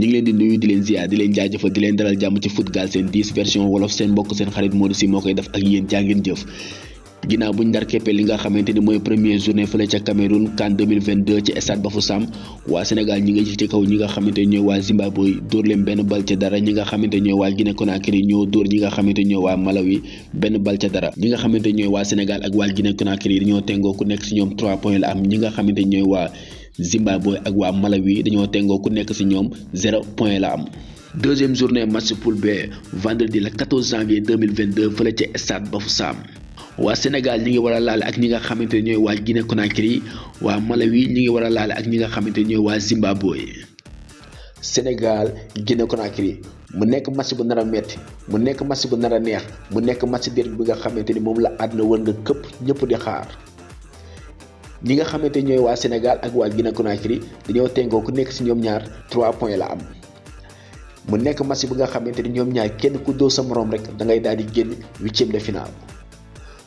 ñu ngi leen di nuyu di leen ziar di leen jaajëfal di leen dalal jàmm ci Foot Galsen 10 version wolof seen mbokk seen xarit Modou Sy moo koy def ak yéen jaa ngeen jëf. ginnaaw buñ ndar keppee li nga xamante ni mooy première journée fële ca Cameroun CAN 2022 ci stade Bafoussam waa Sénégal ñi nga ci kaw ñi nga xamante ni ñooy waa Zimbabwe dóor leen benn bal ca dara ñi nga xamante ñooy waa Guinée Conakry ñoo dóor ñi nga xamante ñooy waa Malawi benn bal ca dara ñi nga xamante ñooy waa Sénégal ak waa Guinée Conakry dañoo tengoo ku nekk ci ñoom 3 points la am ñi nga xamante ñooy waa Zimbabwe ak waa Malawi dañoo tengoo ku nekk ci ñoom 0 point la am. Deuxième journée match poule B vendredi le 14 janvier 2022 fële ca stade Bafoussam. waa Sénégal ñi ngi war a laale ak ñi nga xamante ne ñooy waa Guinée Conakry waa Malawi ñi ngi war a laale ak ñi nga xamante ne ñooy waa Zimbabwe. Sénégal Guinée Conakry mu nekk match bu nar a metti mu nekk match bu nar a neex mu nekk match derby bi nga xamante ni moom la àdduna wër nga këpp ñëpp di xaar. ñi nga xamante ñooy waa Sénégal ak waa Guinée Conakry dañoo tengoo ku nekk ci ñoom ñaar 3 points la am. mu nekk match bi nga xamante ni ñoom ñaar kenn ku dóor sa morom rek da ngay daal di génn 8e de finale.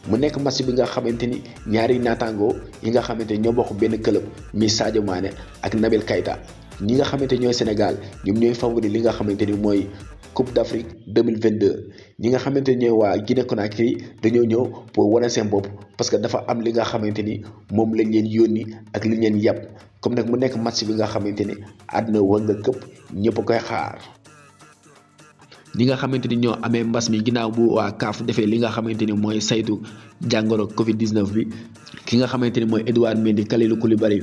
mu nekk match bi nga xamante ni ñaari naataangoo yi nga xamante ni ñoo bokk benn club mi Sadio Mané ak Nabil Keita ñi nga xamante ñooy Sénégal ñoom ñooy favori li nga xamante ni mooy Coupe d'Afrique 2022 ñi nga xamante ni ñooy waa Guinée Conakry dañoo ñëw pour wane seen bopp parce que dafa am li nga xamante ni moom lañ leen yónni ak li leen yàpp comme nag mu nekk match bi nga xamante ni àdduna war nga këpp ñëpp koy xaar. ñi nga xamante ni ñoo amee mbas mi ginnaaw bu waa CAF defee li nga xamante ni mooy saytu jàngoro Covid 19 bi ki nga xamante ni mooy Edouard Mendy Kalidou Koulibaly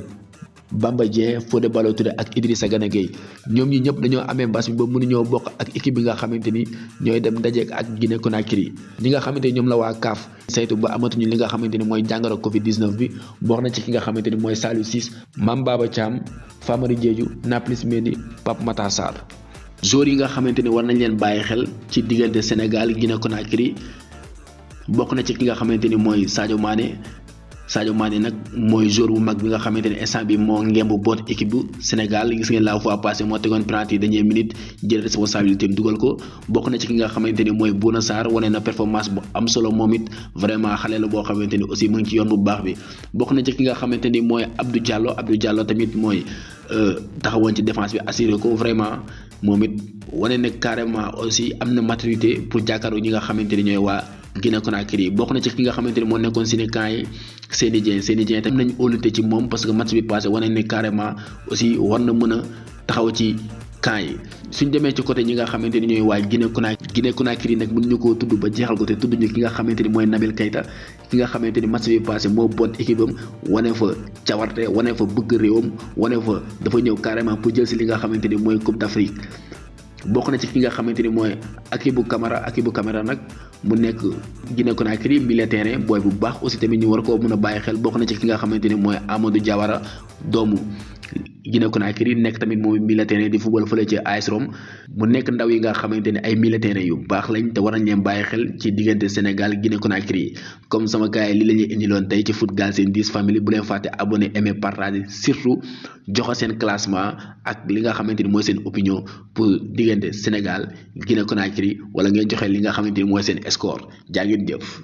Bamba Dieng Fodé Ballo-Touré ak Idrissa Gana Gueye ñoom ñi ñëpp dañoo amee mbas mi ba mënuñoo bokk ak équipe bi nga xamante ni ñooy dem dajeek ak Guinée Conakry ñi nga xamante ni ñoom la waa CAF saytu ba amatuñu li nga xamante ni mooy jàngoro Covid 19 bi bokk na ci ki nga xamante ni mooy Saliou Ciss Mame Baba Thiam Famara Diédhiou Nampalys Mendy Pape Matar Sarr. joueurs yi nga xamante ni war nañ leen bàyyi xel ci diggante Sénégal Guinée Conakry bokk na ci ki nga xamante ni mooy Sadio Mané nag mooy joueur bu mag bi nga xamante ni instant bi moo ngemb boot équipe bu Sénégal gis ngeen la fois passée moo tegoon penalty dernière minute jël responsabilité am dugal ko bokk na ci ki nga xamante ni mooy Bouna Sarr wane na performance bu am solo moom it vraiment xale la boo xamante ni aussi mu ngi ci yoon bu baax bi bokk na ci ki nga xamante ni mooy Abdou Diallo tamit mooy taxawoon ci défense bi assuré ko vraiment moom it wane ne carrément aussi am na maturité pour jàkkaarloo ñi nga xamante ni ñooy waa Guinée Conakry bokk na ci ki nga xamante ni moo nekkoon si ne camp yi Seny Dieng tamit nañ óolute ci moom parce que match bi passé wane ne carrément aussi war na mën a taxaw ci camp yi suñ demee ci côté ñi nga xamante ni ñooy waa Guinée Conakry nag mënuñu koo tudd ba jeexal ko te tudd ñu ki nga xamante ni mooy Nabil Keita ki nga xamante ni match bi passé moo boot équipe am wane fa cawarte wane fa bëgg réewam wane fa dafa ñëw carrément pour jël si li nga xamante ni mooy Coupe d'Afrique. bokk na ci ki nga xamante ni mooy Akibou Camara nag mu nekk Guinée Conakry milieu terrain booy bu baax aussi tamit ñu war koo mën a bàyyi xel bokk na ci ki nga xamante ni mooy Amadou Diawara doomu Guinée Conakry nekk tamit mooy milieu terrain di football fële ci AS Rome mu nekk ndaw yi nga xamante ni ay milieu terrain yu baax lañ te war nañ leen bàyyi xel ci diggante Sénégal Guinée Conakry comme sama gars yi li la ñuy indiloon tey ci Foot Galsen 10 family bu leen fàtte abonné aimer partager surtout joxe seen classement ak li nga xamante ni mooy seen opinion pour diggante Sénégal Guinée Conakry wala ngeen joxe li nga xamante ni mooy seen score jaa ngeen jëf.